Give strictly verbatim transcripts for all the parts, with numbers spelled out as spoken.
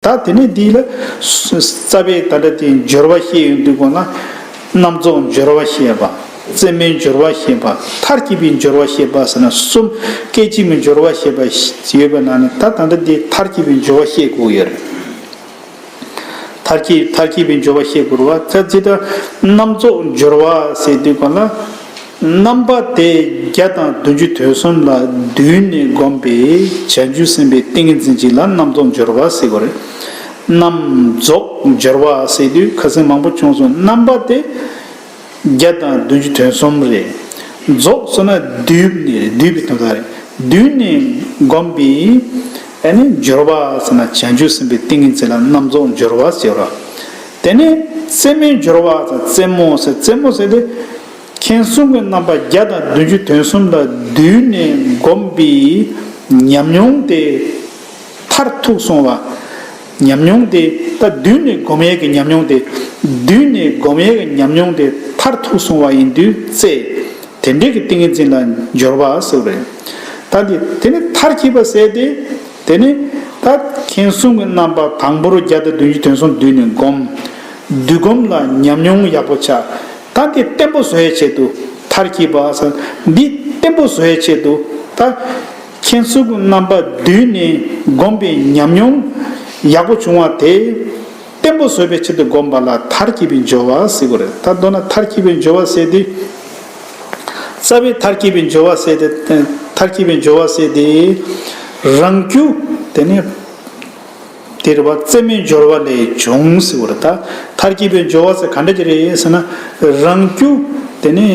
ད་དེ་ནས་འདི་ལ་རྩ་བའི་ད་ལྟ་དེ་སྦྱོར་བ་བཤད་ཡོང་དུས་གོང་ལ་རྣམ་རྫོགས་སྦྱོར་བ་བཤད་པ། རྩེ་མོའི་སྦྱོར་བ་བཤད་པ། མཐར་གྱིས་པའི་སྦྱོར་བ་བཤད་པ་ཟེར་ན་གསུམ། སྐད་ཅིག་མའི་སྦྱོར་བ་བཤད་པ་ཡོད་པའི་ནང་ནས་ད་ད་ལྟ་འདི་མཐར་གྱིས་པའི་སྦྱོར་བ་བཤད་དགོས་ཡོད་རེད། མཐར་གྱིས་མཐར་གྱིས་པའི་སྦྱོར་བ་བཤད་དགོས་རེད་བ། ད་ཅི་ལྟར་རྣམ་རྫོགས་སྦྱོར་བ་ཟེར་དུས་གང་ལ། རྣམ་པ་དེ་བརྒྱ་དང་བདུན་ཅུ་དོན་གསུམ་ལ་བསྡུས་ནས་བསྒོམས་པའི་བྱང་ཆུབ་སེམས་དཔའི་ཏིང་ངེ་འཛིན་གཅིག་ལ་རྣམ་རྫོགས་སྦྱོར་བ་ཟེར་དགོས་རེད། རྣམ་རྫོགས་སྦྱོར་བ་ཟེར་དུས་ཁ་སང་མང་པོ་བྱུང་སོང་། རྣམ་པ་དེ་བརྒྱ་དང་བདུན་ཅུ་དོན་གསུམ་རེད། རྫོགས་ཟེར་ན་བསྡུས་ནས་བསྡུས་པའི་དོན་དག་རེད། བསྡུས་ནས་བསྒོམས་པའི་ཨ་ནི་སྦྱོར་བ་ཟེར་ན་བྱང་ཆུབ་སེམས་དཔའི་ཏིང་ངེ་འཛིན་ལ་རྣམ་རྫོགས་སྦྱོར་བ་ཟེར་བ། དེ་ནས་རྩེ་མོའི་སྦྱོར་བ་ཟེར། རྩེ་མོ་ཟེར། རྩེ་མོ་ཟེར་དེ་མཁྱེན་གསུམ་གྱི་རྣམ་པ་བརྒྱ་དང་བདུན་ཅུ་དོན་གསུམ་ལ་བསྡུས་ནས་བསྒོམས་པའི་ཉམས་མྱོང་དེ། མཐར་ཐུག་སོང་བ། ཉམས་མྱོང་དེ་ད་བསྡུས་ནས་སྒོམ་ཡས་ཀྱི་ཉམས་མྱོང་དེ། བསྡུས་ནས་སྒོམ་ཡས་ཀྱི་ཉམས་མྱོང་དེ་མཐར་ཐུག་སོང་བ་ཡིན་དུས་རྩེ། དེ་འདྲའི་གི་ཏིང་ངེ་འཛིན་ལ་སྦྱོར་བ་ཟེར་བ་རེད། ད་འདི་དེ་ནི་མཐར་གྱིས་པ་ཟེར་ཏེ། དེ་ནི་ད་མཁྱེན་གསུམ་གྱི་རྣམ་པ་དང་པོ་རུ་བརྒྱ་དང་བདུན་ཅུ་དོན་གསུམ་བསྡུས་ནས་བསྒོམ། བསྡུས་སྒོམ་ལ་ཉམས་མྱོང་ཡག་པོ་ཆགས། ད་འདི་བརྟན་པོ་བཟོ་ཡས་ཆེད་དུ་མཐར་གྱིས་པ་ཟེར། འདི་བརྟན་པོ་བཟོ་ཡས་ཆེད་དུ་ད། མཁྱེན་གསུམ་གྱི་རྣམ་པ་བསྡུས་ནས་བསྒོམས་པའི་ཉམས་མྱོང་ཡག་པོ་བྱུང་བ་དེ་བརྟན་པོ་བཟོ་བའི་ཆེད་དུ་བསྒོམས་པ་ལ་མཐར་གྱིས་པའི་སྦྱོར་བ་ཟེར་གྱི་རེད། ད་མདོར་ན་མཐར་གྱིས་པའི་སྦྱོར་བ་ཟེར་དུས། རྩ་བའི་མཐར་གྱིས་པའི་སྦྱོར་བ་ཟེར་ཏེ། མཐར་གྱིས་པའི་སྦྱོར་བ་ཟེར་ཏེ། རང་རྒྱུ་དེ་ནི་དེ་རེད་བ། རྩེ་མོའི་སྦྱོར་བ་ལས་བྱུང་ཟེར་བ་རེད། ད་མཐར་གྱིས་པའི་སྦྱོར་བ་ཟེར་ག་འདྲ་ཅིག་རེད་ཟེར་ན། རང་རྒྱུ་དེ་ནི་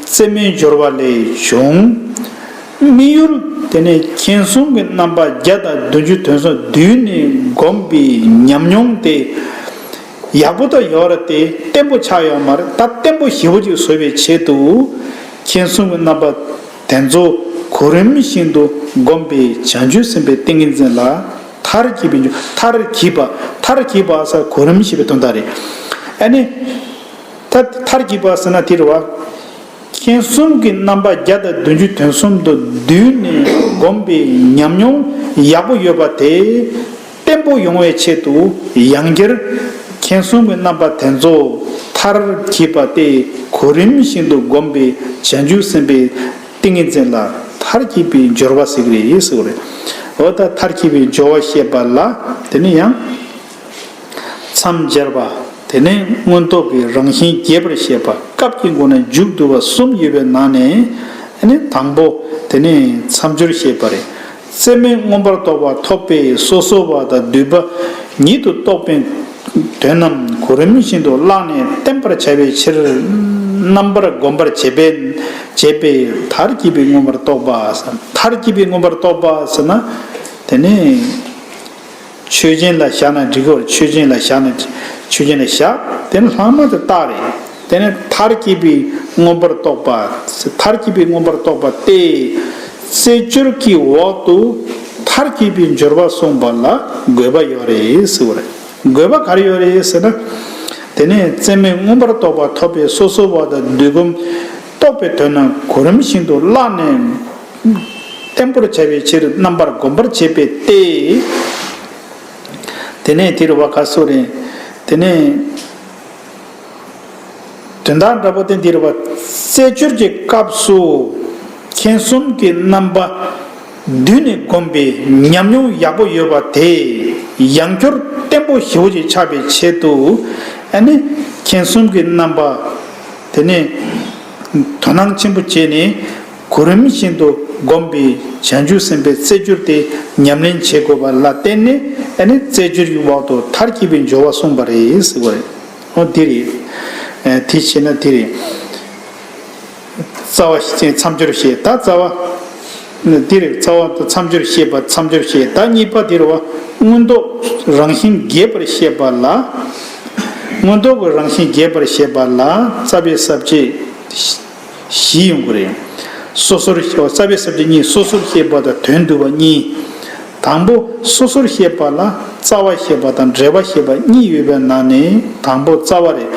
རྩེ་མོའི་སྦྱོར་བ་ལས་བྱུང་། དམིགས་ཡུལ་དེ་ནི་མཁྱེན་གསུམ་གྱི་རྣམ་པ་བརྒྱ་དང་བདུན་ཅུ་དོན་གསུམ་བསྡུས་ནས་བསྒོམས་པའི་ཉམས་མྱོང་དེ་ཡག་པོ་དང་ཡོད་རེད་དེ་བརྟན་པོ་ཆགས་ཡོད་མ་རེད། ད་བརྟན་པོ་ཞེ་པོ་ཅིག་བཟོ་བའི་ཆེད་དུ་མཁྱེན་གསུམ་གྱི་རྣམ་པ་དེ་ཚོ་གོ་རིམ་བཞིན་དུ་བསྒོམས་པའི་བྱང་ཆུབ་སེམས་དཔའི་ཏིང་ངེ་འཛིན་ལ་མཐར་གྱིས་པའི་སྦྱོར། མཐར་གྱིས་པ། མཐར་གྱིས་པ་ཟེར་གོ་རིམ་ཞེས་པའི་དོན་དག་རེད། ཨ་ནི། ད་མཐར་གྱིས་པ་ཟེར་ན་དེ་རེད་བ། མཁྱེན་གསུམ་གྱི་རྣམ་པ་བརྒྱ་དང་བདུན་ཅུ་དོན་གསུམ་དུ་བསྡུས་ནས་བསྒོམས་པའི་ཉམས་མྱོང་ཡག་པོ་ཡོད་པ་དེ་བརྟན་པོ་ཡོང་བའི་ཆེད་དུ་ཡང་བསྐྱར་མཁྱེན་གསུམ་གྱི་རྣམ་པ་དེ་ཚོ་མཐར་གྱིས་པ་སྟེ་གོ་རིམ་བཞིན་དུ་བསྒོམས་པའི་བྱང་ཆུབ་སེམས་དཔའི་ཏིང་ངེ་འཛིན་ལ་མཐར་གྱིས་པའི་སྦྱོར་བ་ཟེར་གྱི་རེད་ཟེར་བ་རེད། འོ་ད་མཐར་གྱིས་པའི་སྦྱོར་བ་བཤད་པ་ལ་དེ་ནི་ཡང་། མཚམས་སྦྱར་བ། དེ་ནས་མངོན་རྟོགས་ཀྱི་རང་བཞིན་རྒྱས་པར་བཤད་པ། སྐབས་ཀྱི་སྒོ་ནས་མཇུག་བསྡུ་བ་གསུམ་ཡོད་པའི་ནང་ནས་ནི་དང་པོ་དེ་ནས་མཚམས་སྦྱོར་བཤད་པ་རེད། རྩེ་མོའི་མངོན་པར་རྟོགས་པ་ཐོབ་པའི་སོ་སོ་བ་དང་བསྡུས་པ་ཉིད་དུ་རྟོགས་པའི་དོན་རྣམས་གོ་རིམ་བཞིན་དུ་བཀླགས་ནས་བསྟན་པར་བྱ་བའི་ཕྱིར། རྣམ་པར་སྒོམ་པར་བྱེད་པའི་བྱེད་པའི་མཐར་གྱིས་པའི་མངོན་པར་རྟོགས་པ། མཐར་གྱིས་པའི་མངོན་པར་རྟོགས་པ་ཟེར་ན། དེ་ནས། ཆོས་ཅན་ལ་བཞག་ན་འགྲིག་གི་རེད། ཆོས་ཅན་ལ་བཞག་ན། ཆོས་ཅན་ལ་བཞག་དེ་ནི་ལྷག་མ་དེ་རྟགས་རེད། དེ་ནི་མཐར་གྱིས་པའི་མངོན་པར་རྟོགས་པ། མཐར་གྱིས་པའི་མངོན་པར་རྟོགས་པ་སྟེ། རྩེ་སྦྱོར་གྱི་འོག་ཏུ་མཐར་གྱིས་པའི་སྦྱོར་བ་གསུངས་པ་ལ་དགོས་པ་ཡོད་རེད་ཟེར་བ་རེད། དགོས་པ་ག་རེ་ཡོད་རེད་ཟེར་ན། དེ་ནས་རྩེ་མོའི་མངོན་པར་རྟོགས་པ་ཐོབ་པའི་སོ་སོ་བ་དང་བསྡུས་སྒོམ་རྟོགས་པའི་དོན་རྣམས་གོ་རིམ་བཞིན་དུ་བཀླགས་ནས། བརྟན་པོར་བྱ་བའི་ཕྱིར་རྣམ་པར་སྒོམ་པར་བྱེད་པའི་སྟེ། དེ་ནས་དེ་རུ་བ་ག་སོ་རེད། དེ་ནས་དོན་དག་འདྲ་པོ་དེ་འདི་རུ་བ། རྩེ་སྦྱོར་གྱི་སྐབས་སུ་མཁྱེན་གསུམ་གྱི་རྣམ་པ་བསྡུས་ནས་བསྒོམས་པའི་ཉམས་མྱོང་ཡག་པོ་ཡོད་པ་དེ་ཡང་བསྐྱར་བརྟན་པོ་ཞེ་པོ་ཅིག་ཆགས་པའི་ཆེད་དུ། ཨ་ནི་མཁྱེན་གསུམ་གྱི་རྣམ་པ། དེ་ནས་དོ་སྣང་ཆེན་པོ་བྱས་ནས་གོ་རིམ་བཞིན་དུ་བསྒོམས་པའི་བྱང་ཆུབ་སེམས་དཔའི་རྩེ་སྦྱོར་དེ་ཉམས་ལེན་བྱེད་དགོས་པ་ལ་བརྟེན་ནས། ཨ་ནི་རྩེ་སྦྱོར་གྱི་འོག་ཏུ་མཐར་གྱིས་པའི་སྦྱོར་བ་གསུངས་པ་རེད་ཟེར་བ་རེད། འོ་དེ་རེད། ཨ་དེ་བྱས་ན་དེ་རེད། རྩ་བ་མཚམས་སྦྱོར་བཤད། ད་རྩ་བ། འདི་རེད། རྩ་བ་དང་མཚམས་སྦྱོར་བཤད་པ། མཚམས་སྦྱོར་བཤད། ད་གཉིས་པ་འདི་རེད་བ། མངོན་རྟོགས་རང་བཞིན་རྒྱས་པར་བཤད་པ་ལ། མངོན་རྟོགས་ཀྱི་རང་བཞིན་རྒྱས་པར་བཤད་པ་ལ་རྩ་བའི་ས་བཅད་བཞི་ཡོང་གི་རེད། སོ་སོར། རྩ་བའི་ས་བཅད་གཉིས། སོ་སོར་བཤད་པ་དང་དོན་བསྡུ་བ་གཉིས། དང་པོ་སོ་སོར་བཤད་པ་ལ་རྩ་བ་བཤད་པ་དང་འགྲེལ་པ་བཤད་པ་གཉིས་ཡོད་པའི་ནང་ནས་དང་པོ་རྩ་བ་རེད།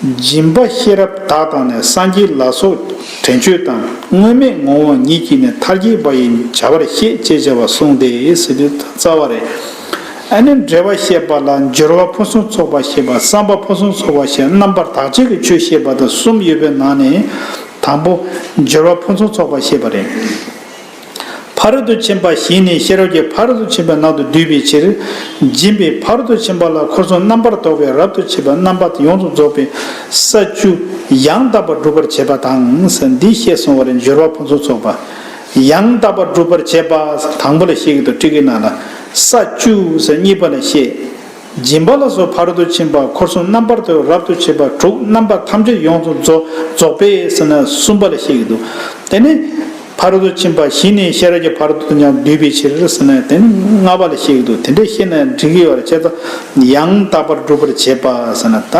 སྦྱིན་པ་ཤེས་རབ་དག་དང་ནི། སངས་རྒྱས་ལ་སོགས་དྲན་བརྗོད་དང་། དངོས་མེད་ངོ་བོ་ཉིད་ཀྱིས་ནི། མཐར་གྱིས་པ་ཡི་བྱ་བར་བཤད། ཅེས་བྱ་བ་གསུངས་ཏེ་ཟེར་དུས་རྩ་བ་རེད། ཨ་ནི་འགྲེལ་པ་བཤད་པ་ལ་སྦྱོར་བ་ཕུན་སུམ་ཚོགས་པ་བཤད་པ། བསམ་པ་ཕུན་སུམ་ཚོགས་པ་བཤད། རྣམ་པར་དག་བྱེད་ཀྱི་ཆོས་བཤད་པ་དང་གསུམ་ཡོད་པའི་ནང་ནས་དང་པོ་སྦྱོར་བ་ཕུན་སུམ་ཚོགས་པ་བཤད་པ་རེད། ཕ་རོལ་ཏུ་ཕྱིན་པ་བཞི་ནི་ཤེས་རབ་ཀྱི་ཕ་རོལ་ཏུ་ཕྱིན་པའི་ནང་དུ་འདུས་པའི་ཕྱིར། སྦྱིན་པའི་ཕ་རོལ་ཏུ་ཕྱིན་པ་ལ་འཁོར་གསུམ་རྣམ་པར་དག་པའི་རབ་ཏུ་ཕྱེ་བ་རྣམ་པ་ཡོངས་སུ་རྫོགས་པའི་ས་བཅུ་ཡང་དག་པར་སྒྲུབ་པར་བྱེད་པ་དང་། འདི་བཤད་སོང་བ་རེད། སྦྱོར་བ་ཕུན་སུམ་ཚོགས་པ། ཡང་དག་པར་སྒྲུབ་པར་བྱེད་པ་དང་པོ་ལ་བཤད་ཀྱི་འདུག། ཊཱི་ཀའི་ནང་ལ་ས་བཅུ་ཟེར་གཉིས་པ་ལ་བཤད། སྦྱིན་པ་ལ་སོགས་ཕ་རོལ་ཏུ་ཕྱིན་པ་འཁོར་གསུམ་རྣམ་པར་དག་རབ་ཏུ་ཕྱེ་བ་དྲུག་རྣམ་པ་ཐམས་ཅད་ཡོངས་སུ་རྫོགས་རྫོགས་པས་ཟེར་ན་གསུམ་པ་ལ་བཤད་ཀྱི་འདུག། དེ་ནི་ཕ་རོལ་ཏུ་ཕྱིན་པ་བཞི་ནི་ཤེས་རབ་ཀྱི་ཕ་རོལ་ཏུ་ཡང་འདུས་པའི་ཕྱིར་ཟེར་ན་དེ་ནི་ལྔ་པ་ལ་བཤད་ཀྱི་འདུག། དེ་འདྲ་བཤད་ན་འགྲིག་གི་ཡོད་རེད། བྱས་ཙང་ཡང་དག་པར་སྒྲུབ་པར་བྱེད་པ་ཟེར་ན་ད་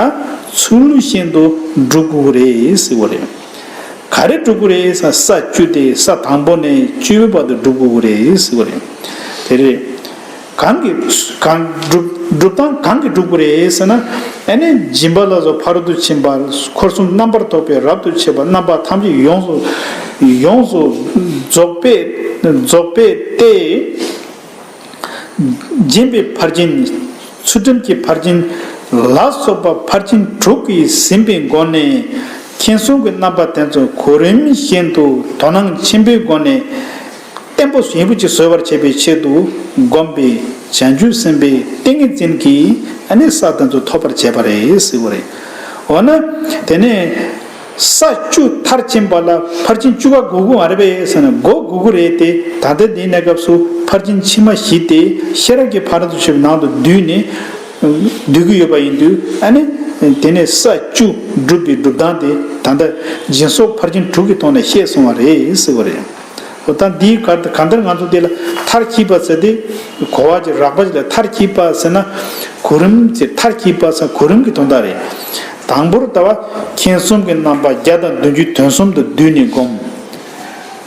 ཚུལ་བཞིན་དུ་སྒྲུབ་དགོས་ཀྱི་རེད་ཟེར་བ་རེད། ག་རེ་སྒྲུབ་དགོས་རེད་ཟེར་ན་ས་བཅུ་དེ་ས་དང་པོ་ནས་བཅུ་པའི་བར་དུ་སྒྲུབ་དགོས་ཀྱི་རེད་ཟེར་བ་རེད། དེ་རེད། གང་གིས་གང་སྒྲུབ་སྒྲུབ་སྟངས་གང་གིས་སྒྲུབ་དགོས་རེད་ཟེར་ན། ཨ་ནི་སྦྱིན་པ་ལ་སོགས་ཕ་རོལ་ཏུ་ཕྱིན་པ་འཁོར་གསུམ་རྣམ་པར་དག་པའི་རབ་ཏུ་ཕྱེ་བ་རྣམ་པ་ཐམས་ཅད་ཡོངས་སུ་ཡོངས་སུ་རྫོགས་པས་རྫོགས་པས་ཏེ། སྦྱིན་པའི་ཕར་ཕྱིན། ཚུལ་ཁྲིམས་ཀྱི་ཕར་ཕྱིན་ལ་སོགས་པ་ཕར་ཕྱིན་དྲུག་གིས་ཟིན་པའི་སྒོ་ནས་མཁྱེན་གསུམ་གྱི་རྣམ་པ་དེ་ཚོ་གོ་རིམ་བཞིན་དུ་དོ་སྣང་ཆེན་པོའི་སྒོ་ནས་བརྟན་པོ་ཞེ་པོ་ཅིག་བཟོ་བར་བྱེད་པའི་ཆེད་དུ་བསྒོམས་པས་བྱང་ཆུབ་སེམས་དཔའི་ཏིང་ངེ་འཛིན་གྱི་ཨ་ནི་ས་དེ་ཚོ་ཐོབ་པར་བྱས་པ་རེད་ཟེར་བ་རེད། འོ་ན་དེ་ནས། ས་བཅུ་མཐར་ཕྱིན་པ་ལ་ཕར་ཕྱིན་བཅུ་ག་དགོས་ཀྱི་མ་རེད་པས་ཟེར་ན་དགོས་དགོས་ཀྱི་རེད་དེ། ད་ལྟ་འདིའི་གནས་སྐབས་སུ་ཕར་ཕྱིན་ཕྱི་མ་བཞི་སྟེ་ཤེས་རབ་ཀྱི་ཕ་རོལ་ཏུ་ཕྱིན་པའི་ནང་དུ་བསྡུས་ནས་བསྡུ་གི་ཡོད་པ་ཡིན་དུས། ཨ་ནི་དེ་ནས་ས་བཅུ་སྒྲུབ་པའི་སྒྲུབ་སྟངས་དེ་ད་ལྟ་སྦྱིན་སོགས་ཕར་ཕྱིན་དྲུག་གི་ཐོག་ནས་བཤད་སོང་བ་རེད་ཟེར་བ་རེད། འོ་ད་འདིའི་ག་གང་ལྟར་ང་ཚོ་འདི་ལ་མཐར་གྱིས་པ་ཟེར་ཏེ་གོ་བ་ཅིག་རགས་པ་ཅིག་ལ་མཐར་གྱིས་པ་ཟེར་ན་གོ་རིམ་ཅིག་མཐར་གྱིས་པ་ཟེར་གོ་རིམ་གྱི་དོན་དག་རེད། དང་པོར་ལྟ་བ་མཁྱེན་གསུམ་གྱི་རྣམ་པ་བརྒྱ་དང་བདུན་ཅུ་དོན་གསུམ་དུ་བསྡུས་ནས་བསྒོམ།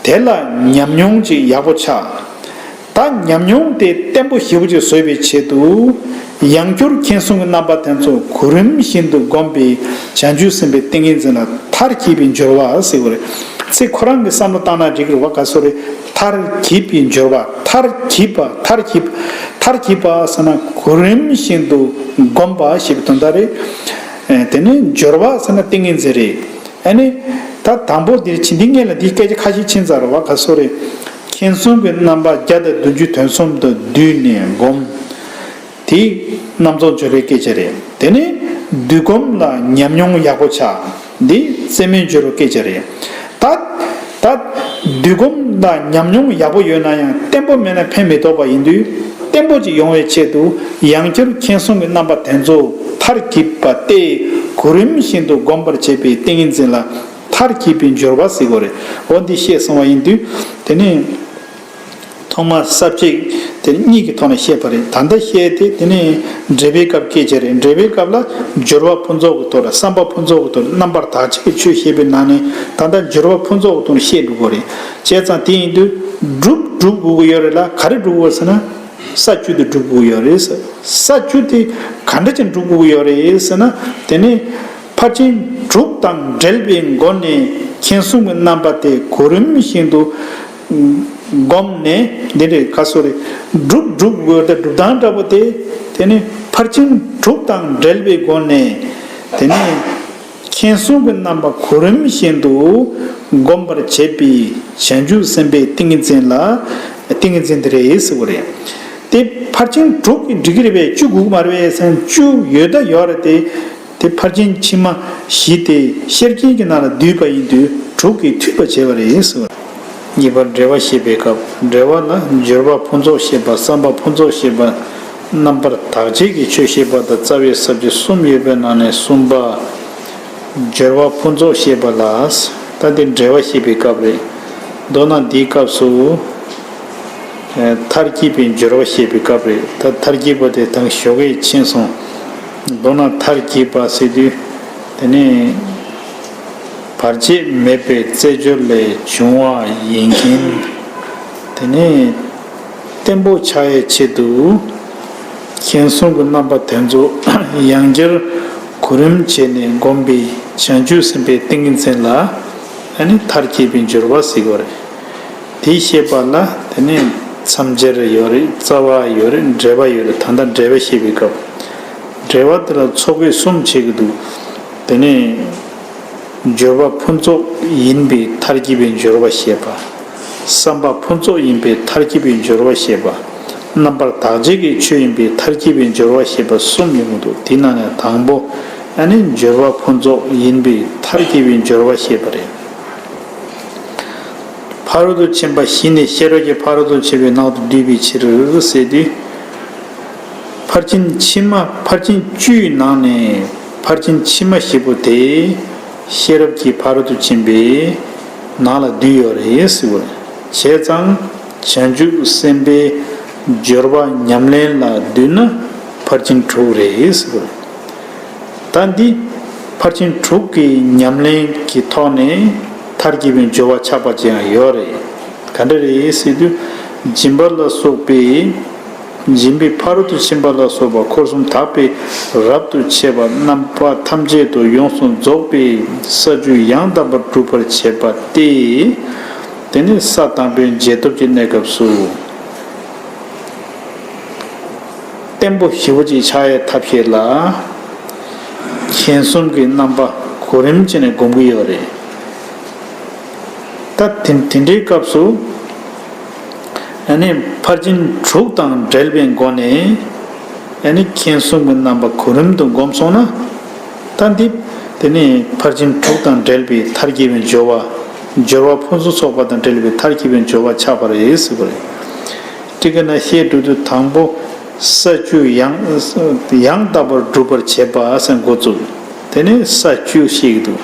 དེ་ལ་ཉམས་མྱོང་ཅིག་ཡག་པོ་ཆགས། ད་ཉམས་མྱོང་དེ་བརྟན་པོ་ཞེ་པོ་ཅིག་བཟོ་བའི་ཆེད་དུ་ཡང་བསྐྱར་མཁྱེན་གསུམ་གྱི་རྣམ་པ་དེ་ཚོ་གོ་རིམ་བཞིན་དུ་བསྒོམས་པས་བྱང་ཆུབ་སེམས་དཔའི་ཏིང་ངེ་འཛིན་ལ་མཐར་གྱིས་པའི་སྦྱོར་བ་ཟེར་བ་རེད། ཚེ་ཁོ་རང་གི་བསམ་བློ་བཏང་ན་འགྲིག་གི་རེད་བ། ག་སོ་རེད། མཐར་གྱིས་པའི་སྦྱོར་བ། མཐར་གྱིས་པ། མཐར་གྱིས་མཐར་གྱིས་པ་ཟེར་ན་གོ་རིམ་བཞིན་དུ་བསྒོམ་པ་ཞེས་པའི་དོན་དག་རེད། ཨེ། དེ་ནས་སྦྱོར་བ་ཟེར་ན་ཏིང་ངེ་འཛིན་རེད། ཨ་ནི། ད་དང་པོ་འདིར་ཕྱིན་འདི་སྔོན་ལ་འདི་སྐད་ཆ་ཁ་ཤས་ཕྱིན་ཚར་རེད་བ། ག་སོ་རེད། མཁྱེན་གསུམ་གྱི་རྣམ་པ་བརྒྱ་དང་བདུན་ཅུ་དོན་གསུམ་དུ་བསྡུས་ནས་བསྒོམ། དེ་རྣམ་རྫོགས་སྦྱོར་བའི་སྐད་ཆ་རེད། དེ་ནས་བསྡུས་སྒོམ་ལ་ཉམས་མྱོང་ཡག་པོ་ཆགས། འདི་རྩེ་མོའི་སྦྱོར་བའི་སྐད་ཆ་རེད། ད་ད་བསྡུས་སྒོམ་ལ་ཉམས་མྱོང་ཡག་པོ་ཡོད་ན་ཡང་བརྟན་པོ་མེད་ན་ཕན་མི་ཐོགས་པ་ཡིན་དུས། བརྟན་པོ་ཅིག་ཡོང་བའི་ཆེད་དུ་ཡང་བསྐྱར་མཁྱེན་གསུམ་གྱི་རྣམ་པ་དེ་ཚོ་མཐར་གྱིས་པ་སྟེ་གོ་རིམ་བཞིན་དུ་བསྒོམ་པར་བྱེད་པའི་ཏིང་ངེ་འཛིན་ལ་མཐར་གྱིས་པའི་སྦྱོར་བ་ཟེར་གྱི་ཡོད་རེད། འོ་འདི་བཤད་སོང་བ་ཡིན་དུས། དེ་ནས་ཐོག་མར་ས་བཅད་དེ་གཉིས་ཀྱི་ཐོག་ནས་བཤད་པ་རེད། ད་ལྟ་བཤད་དེ་དེ་ནས་འགྲེལ་པའི་སྐབས་སྐད་ཆ་རེད། འགྲེལ་པའི་སྐབས་ལ་སྦྱོར་བ་ཕུན་ཚོགས་ཀྱི་ཐོག་ལ་བསམ་པ་ཕུན་ཚོགས་ཀྱི་ཐོག་ལ་རྣམ་པར་དག་བྱེད་ཀྱི་ཆོས་བཤད་པའི་ནང་ནས་ད་ལྟ་སྦྱོར་བ་ཕུན་ཚོགས་ཀྱི་ཐོག་ནས་བཤད་འགྲོ་གི་རེད། བྱས་ཙང་དེ་ཡིན་དུས་སྒྲུབ་སྒྲུབ་དགོས་ཀྱི་ཡོད་རེད་ལ། ག་རེ་སྒྲུབ་དགོས་ཟེར་ན་ས་བཅུ་དེ་སྒྲུབ་དགོས་ཀྱི་ཡོད་རེད། ས་བཅུ་དེ་ག་འདྲ་ཅིག་སྒྲུབ་དགོས་ཀྱི་ཡོད་རེད་ཟེར་ན། དེ་ནས་ཕར་ཕྱིན་དྲུག་དང་འབྲེལ་བའི་སྒོ་ནས་མཁྱེན་གསུམ་གྱི་རྣམ་པ་དེ་གོ་རིམ་བཞིན་དུ་བསྒོམས་ནས་འདི་འདྲའི་ག་སོ་རེ་སྒྲུབ་སྒྲུབ་དགོས་ཏེ་སྒྲུབ་སྟངས་འདྲ་པོ་དེ། དེ་ནས་ཕར་ཕྱིན་དྲུག་དང་འབྲེལ་བའི་སྒོ་ནས་དེ་ནས་མཁྱེན་གསུམ་གྱི་རྣམ་པ་གོ་རིམ་བཞིན་དུ་བསྒོམ་པར་བྱེད་པའི་བྱང་ཆུབ་སེམས་དཔའི་ཏིང་ངེ་འཛིན་ལ་ཏིང་ངེ་འཛིན་དེ་རེད་ཟེར་བ་རེད། དེ་ཕར་ཕྱིན་དྲུག་གིས་འགྲིག་གི་རེད་པས། བཅུ་དགོས་ཀྱི་མ་རེད་པས་ཟེར་ན་བཅུ་ཡོད་ད་ཡོད་རེད་དེ། དེ་ཕར་ཕྱིན་ཕྱི་མ་བཞི་སྟེ་ཤེར་ཕྱིན་གྱི་ནང་ལ་བསྡུས་པ་ཡིན་དུས་དྲུག་གིས་འཐུས་པ་བྱས་པ་རེད་ཟེར་བ། གཉིས་པ་འགྲེལ་པ་བཤད་པའི་སྐབས། འགྲེལ་པ་ལ་སྦྱོར་བ་ཕུན་ཚོགས་བཤད་པ། བསམ་པ་ཕུན་ཚོགས་བཤད་པ། རྣམ་པར་དག་བྱེད་ཀྱི་ཆོས་བཤད་པ་དང་རྩ་བའི་ས་བཅད་གསུམ་ཡོད་པའི་ནང་ནས་གསུམ་པ། སྦྱོར་བ་ཕུན་ཚོགས་བཤད་པ་ལ། ད་འདི་འགྲེལ་པ་བཤད་པའི་སྐབས་རེད། མདོར་ན་འདིའི་སྐབས་སུ། ཨེ། མཐར་གྱིས་པའི་སྦྱོར་བ་བཤད་པའི་སྐབས་རེད། ད་མཐར་གྱིས་པ་དེ་ད་ཞོགས་ཀས་ཕྱིན་སོང་། མདོར་ན་མཐར་གྱིས་པ་ཟེར་དུས། དེ་ནི་བར་ཆད་མེད་པའི་རྩེ་སྦྱོར་ལས་བྱུང་བ་ཡིན་གྱི། དེ་ནི་བརྟན་པོ་ཆགས་ཡའི་ཆེད་དུ་མཁྱེན་གསུམ་གྱི་རྣམ་པ་དེ་ཚོ་ཡང་བསྐྱར་གོ་རིམ་བྱས་ནས་བསྒོམས་པའི་བྱང་ཆུབ་སེམས་དཔའི་ཏིང་ངེ་འཛིན་ལ་ཨ་ནི་མཐར་གྱིས་པའི་སྦྱོར་བ་ཟེར་གྱི་ཡོད་རེད། དེ་བཤད་པ་ལ་དེ་ནས་ མཚམས་སྦྱར་ཡོད་རེད། རྩ་བ་ཡོད་རེད། འགྲེལ་པ་ཡོད་རེད། ད་ལྟ་འགྲེལ་པ་བཤད་པའི་སྐབས། འགྲེལ་པ་དེ་ལ་ཚོགས་དཔེ་གསུམ་བྱེད་ཀྱི་འདུག་དེ་ནས་སྦྱོར་བ་ཕུན་ཚོགས་ཡིན་པའི་མཐར་གྱིས་པའི་སྦྱོར་བ་བཤད་པ། བསམ་པ་ཕུན་ཚོགས་ཡིན་པའི་མཐར་གྱིས་པའི་སྦྱོར་བ་བཤད་པ། རྣམ་པར་དག་བྱེད་ཀྱི་ཆོས་ཡིན་པའི་མཐར་གྱིས་པའི་སྦྱོར་བ་བཤད་པ་གསུམ་ཡོང་གི་འདུག་དེའི་ནང་ནས་དང་པོ་ཨ་ནི་སྦྱོར་བ་ཕུན་ཚོགས་ཡིན་པའི་མཐར་གྱིས་པའི་སྦྱོར་བ་བཤད་པ་རེད། ཕ་རོལ་ཏུ་ཕྱིན་པ་བཞི་ནས་ཤེས་རབ་ཀྱི་ཕ་རོལ་ཏུ་ཕྱིན་པའི་ནང་དུ་བསྡུས་པའི་ཕྱིར་ཟེར་དུས། ཕར་ཕྱིན་ཕྱི་མ་ཕར་ཕྱིན་བཅུའི་ནང་ནས་ཕར་ཕྱིན་ཕྱི་མ་བཞི་པོ་དེ་ཤེས་རབ་ཀྱི་ཕ་རོལ་ཏུ་ཕྱིན་པའི་ནང་ལ་བསྡུས་ཡོད་རེད་ཟེར་བ་རེད། བྱས་ཙང་བྱང་ཆུབ་སེམས་དཔའི་སྦྱོར་བ་ཉམས་ལེན་ལ་བསྡུས་ན་ཕར་ཕྱིན་དྲུག་རེད་ཟེར་བ་རེད། ད་འདི་ཕར་ཕྱིན་དྲུག་གི་ཉམས་ལེན་གྱི་ཐོག་ནས་མཐར་གྱིས་པའི་སྦྱོར་བ་ཆགས་པ་ཅིག་ཡང་ཡོད་རེད། ག་འདྲ་རེད་ཟེར་དུས། སྦྱིན་པ་ལ་སོགས་པའི་སྦྱིན་པའི་ཕ་རོལ་ཏུ་ཕྱིན་པ་ལ་སོགས་པ་འཁོར་གསུམ་དག་པའི་རབ་ཏུ་ཕྱེ་བ་རྣམ་པ་ཐམས་ཅད་དུ་ཡོངས་སུ་རྫོགས་པའི་ས་བཅུ་ཡང་དག་པར་སྒྲུབ་པར་བྱེད་པ་སྟེ། དེ་ནི་ས་དང་པོའི་རྗེས་ཐོབ་ཀྱི་གནས་སྐབས་སུ། བརྟན་པོ་ཞེ་པོ་ཅིག་ཆགས་ཡའི་ཐབས་ཤེས་ལ། མཁྱེན་གསུམ་གྱི་རྣམ་པ་གོ་རིམ་བྱས་ནས་སྒོམ་གྱི་ཡོད་རེད། ད་དེ་དེ་འདྲའི་སྐབས་སུ། ཨ་ནི་ཕར་ཕྱིན་དྲུག་དང་འབྲེལ་བའི་སྒོ་ནས། ཨ་ནི་མཁྱེན་གསུམ་གྱི་རྣམ་པ་གོ་རིམ་དུ་སྒོམ་སོང་ན། ད་འདི། དེ་ནི་ཕར་ཕྱིན་དྲུག་དང་འབྲེལ་བའི་མཐར་གྱིས་པའི་སྦྱོར་བ། སྦྱོར་བ་ཕུན་སུམ་ཚོགས་པ་དང་འབྲེལ་བའི་མཐར་གྱིས་པའི་སྦྱོར་བ་ཆགས་པ་རེད་ཟེར་བ་རེད། ཊཱི་ཀ་ནང་བཤད་འགྲོ་དུས་དང་པོ་ས་བཅུ་ཡང་ཡང་དག་པར་སྒྲུབ་པར་བྱེད་པ་ཟེར་འགོ་བཙུགས། དེ་ནས་ས་བཅུ་བཤད་ཀྱི་འདུག་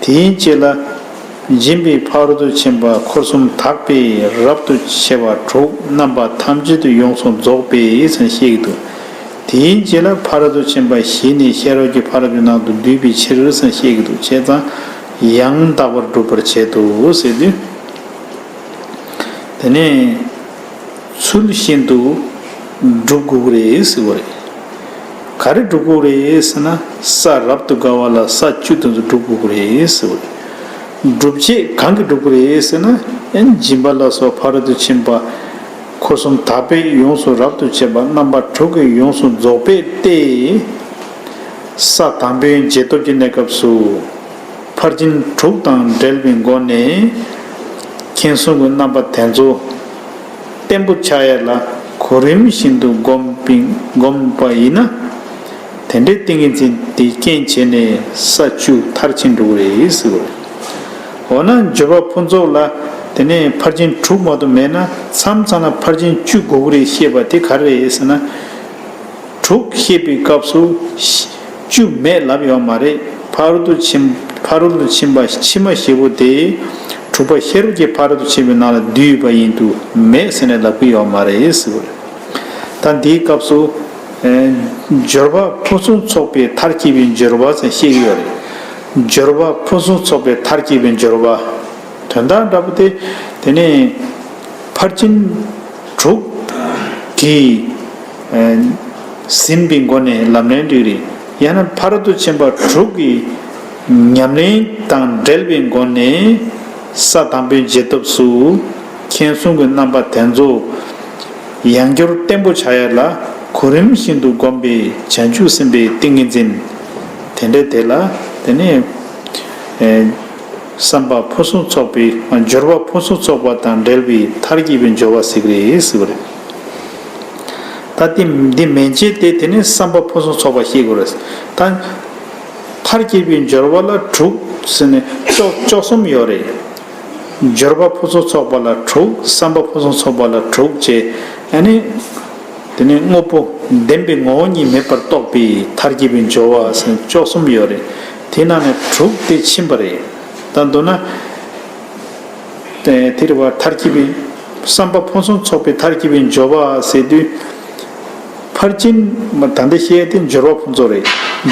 དེའི་རྗེས་ལ། སྦྱིན་པའི་ཕ་རོལ་ཏུ་ཕྱིན་པ་འཁོར་གསུམ་དག་པའི་རབ་ཏུ་ཕྱེ་བ་དྲུག་རྣམ་པ་ཐམས་ཅད་དུ་ཡོངས་སུ་རྫོགས་པའི་ཟེར་བཤད་ཀྱི་འདུག་དེའི་རྗེས་ལ་ཕ་རོལ་ཏུ་ཕྱིན་པ་བཞི་ནི་ཤེས་རབ་ཀྱི་ཕ་རོལ་པོའི་ནང་དུ་བསྡུས་པའི་ཕྱིར་ཟེར་བཤད་ཀྱི་འདུག་བྱས་ཙང་ཡང་དག་པར་སྒྲུབ་པར་བྱེད་དོ་ཟེར་དུས། དེ་ནས་ཚུལ་བཞིན་དུ་སྒྲུབ་དགོས་ཀྱི་རེད་ཟེར་བ་རེད། ག་རེ་སྒྲུབ་དགོས་ཀྱི་རེད་ཟེར་ན་ས་རབ་ཏུ་དགའ་བ་ལ་ས་བཅུ་དེ་ཚོ་སྒྲུབ་དགོས་ཀྱི་རེད་ཟེར་བ་རེད། སྒྲུབ་བྱེད་གང་གིས་སྒྲུབ་དགོས་ཀྱི་རེད་ཟེར་ན། ཨེ་སྦྱིན་པ་ལ་སོགས་ཕ་རོལ་ཏུ་ཕྱིན་པ་འཁོར་གསུམ་དག་པས་ཡོངས་སུ་རབ་ཏུ་ཕྱེ་བ་རྣམ་པ་དྲུག་གིས་ཡོངས་སུ་རྫོགས་པའི་སྟེ། ས་དང་པོའི་རྗེས་ཐོབ་ཀྱི་གནས་སྐབས་སུ། ཕར་ཕྱིན་དྲུག་དང་འབྲེལ་བའི་སྒོ་ནས་མཁྱེན་གསུམ་གྱི་རྣམ་པ་དེ་ཚོ་བརྟན་པོ་ཆགས་ཡ་ལ་གོ་རིམ་བཞིན་དུ་བསྒོམ་པའི་བསྒོམ་པ་ཡིན་ན། དེ་འདྲའི་ཏིང་ངེ་འཛིན་དེ་རྐྱེན་བྱས་ནས་ས་བཅུ་མཐར་ཕྱིན་འགྲོ་གི་རེད་ཟེར་བ་རེད། འོ་ན་སྦྱོར་བ་ཕུན་ཚོགས་ལ་དེ་ནས་ཕར་ཕྱིན་དྲུག་མ་གཏོགས་མེད་ན་མཚམས་མཚམས་ལ་ཕར་ཕྱིན་བཅུ་དགོས་ཀྱི་རེད་བཤད་པ་དེ་ག་རེ་རེད་ཟེར་ན། དྲུག་བཤད་པའི་སྐབས་སུ་བཅུ་མེད་ལབ་ཡོད་མ་རེད། ཕ་རོལ་ཏུ་ཕྱིན་ཕ་རོལ་ཏུ་ཕྱིན་པ་ཕྱི་མ་བཞི་པོ་དེ་དྲུག་པ་ཤེས་རབ་ཀྱི་ཕ་རོལ་ཏུ་ཕྱིན་པའི་ནང་ལ་བསྡུས་ཡོད་པ་ཡིན་དུས་མེད་ཟེར་ནས་ལབ་ཀྱི་ཡོད་མ་རེད་ཟེར་བ་རེད། ད་འདིའི་སྐབས་སུ་ཨེ་སྦྱོར་བ་ཕུན་སུམ་ཚོགས་པའི་མཐར་གྱིས་པའི་སྦྱོར་བ་ཟེར་བཤད་ཀྱི་ཡོད་རེད། སྦྱོར་བ་ཕུན་སུམ་ཚོགས་པའི་མཐར་གྱིས་པའི་སྦྱོར་བ། དོན་དག་འདྲ་པོ་དེ། དེ་ནས་ཕར་ཕྱིན་དྲུག་གིས་ཟིན་པའི་སྒོ་ནས་ལམ་ལྷོང་སྒྲུབ་རེད། ཡང་ན་ཕ་རོལ་ཏུ་ཕྱིན་པ་དྲུག་གི་ཉམས་ལེན་དང་འབྲེལ་བའི་སྒོ་ནས་ས་དང་པོའི་རྗེས་ཐོབ་སུ་མཁྱེན་གསུམ་གྱི་རྣམ་པ་དེ་ཚོ་ཡང་བསྐྱར་བརྟན་པོ་བྱ་ཡ་ལ་གོ་རིམ་བཞིན་དུ་བསྒོམས་པའི་བྱང་ཆུབ་སེམས་དཔའི་ཏིང་ངེ་འཛིན་དེ་འདྲ་དེ་ལ་དེ་ནས། བསམ་པ་ཕུན་སུམ་ཚོགས་པའི་སྦྱོར་བ་ཕུན་སུམ་ཚོགས་པ་དང་འབྲེལ་བའི་མཐར་གྱིས་པའི་སྦྱོར་བ་ཟེར་གྱི་རེད་ཟེར་བ་རེད། ད་དེ་འདི་མན་ཆད་དེ་དེ་ནས་བསམ་པ་ཕུན་སུམ་ཚོགས་པ་ཤེས་དགོས་རེད། ད་མཐར་གྱིས་པའི་སྦྱོར་བ་ལ་དྲུག་ཟེར་ནས་བཅུ་བཅུ་གསུམ་ཡོད་རེད། སྦྱོར་བ་ཕུན་སུམ་ཚོགས་པ་ལ་དྲུག་བསམ་པ་ཕུན་སུམ་ཚོགས་པ་ལ་དྲུག་བྱས་ཨ་ནི། དེ་ནས་དངོས་པོ་བདེན་པའི་ངོ་བོ་ཉིད་མེད་པར་རྟོགས་པའི་མཐར་གྱིས་པའི་སྦྱོར་བ་ཟེར་བཅུ་གསུམ་ཡོད་རེད། དེ་ནང་ནས་དྲུག་དེ་ཕྱིན་པ་རེད། ད་མདོར་ན། དེ་རེད་བ། མཐར་གྱིས་པའི་བསམ་པ་ཕུན་སུམ་ཚོགས་པའི་མཐར་གྱིས་པའི་སྦྱོར་བ་ཟེར་དུས། ཕར་ཕྱིན་ད་ལྟ་བཤད་དེ་སྦྱོར་བ་ཕུན་ཚོགས་རེད།